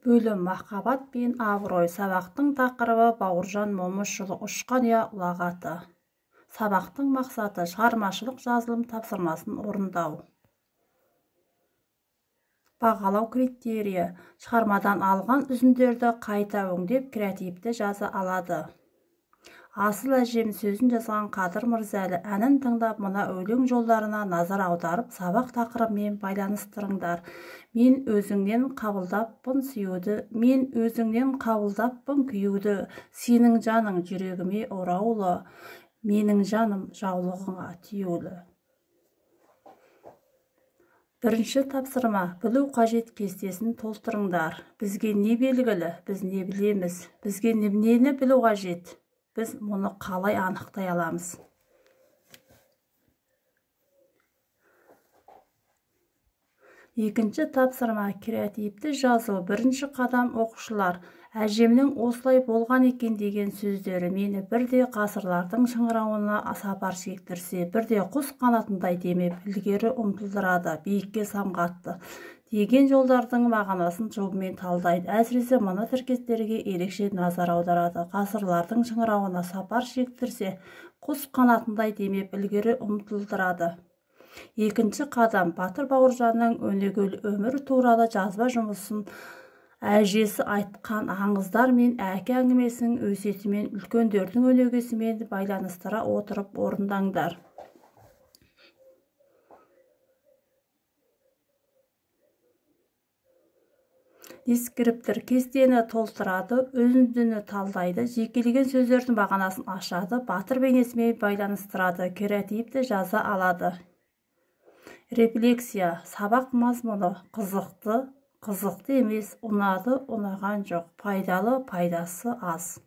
Бөлім махаббат пен абырой. Сабақтың тақырыбы Бауыржан Момышұлы «Ұшқан ұя» ұлағаты. Сабақтың мақсаты шығармашылық жазылым тапсырмасын орындау. Бағалау критерийі: шығармадан алған үзіндерді қайта өңдеп, креативті жаза алады. Асыл әжем сөзін жазған Қадыр Мырза Әлі әнін тыңдап, мына өлең жолдарына назар аударып, сабақ тақырыбымен байланыстырыңдар. Мен өзіңнен қабылдаппын сүюді, мен өзіңнен қабылдаппын күюді, сенің жаның жүрегіме ораулы, менің жаным жаулығыңа түюлі. Бірінші тапсырма. Білу қажет кестесін толтырыңдар. Бізге не белгілі, біз не білеміз, бізге нені білу қажет? Біз мұны қалай анықтай аламыз? Екінші тапсырма. Креативті жазу. Бірінші қадам. Оқушылар, әжемнің осылай болған екен деген сөздері мені бірде ғасырлардың шыңырауына сапар шектірсе, бірде құс қанатындай демеп ілгері ұмтылдырады, биікке самғатты деген жолдардың мағынасын жұбымен талдайды. Әсіресе мына тіркестерге ерекше назар аударады. Ғасырлардың шыңырауына сапар шектірсе, құс қанатындай демеп ілгері ұмтылдырады. Екінші қадам. Батыр Бауыржанның өнегелі өмірі туралы жазба жұмысын әжесі айтқан аңыздар мен әке әңгімесінің өсиетімен, үлкендердің өнегесімен байланыстыра отырып орындаңдар. Дескриптор кестені толтырады, үзіндіні талдайды, жекелеген сөздердің мағынасын ашады, батыр бейнесімен байланыстырады, креативті жаза алады. Рефлексия. Сабақ мазмұны: қызықты, қызықты емес, ұнады, ұнаған жоқ, пайдалы, пайдасы аз.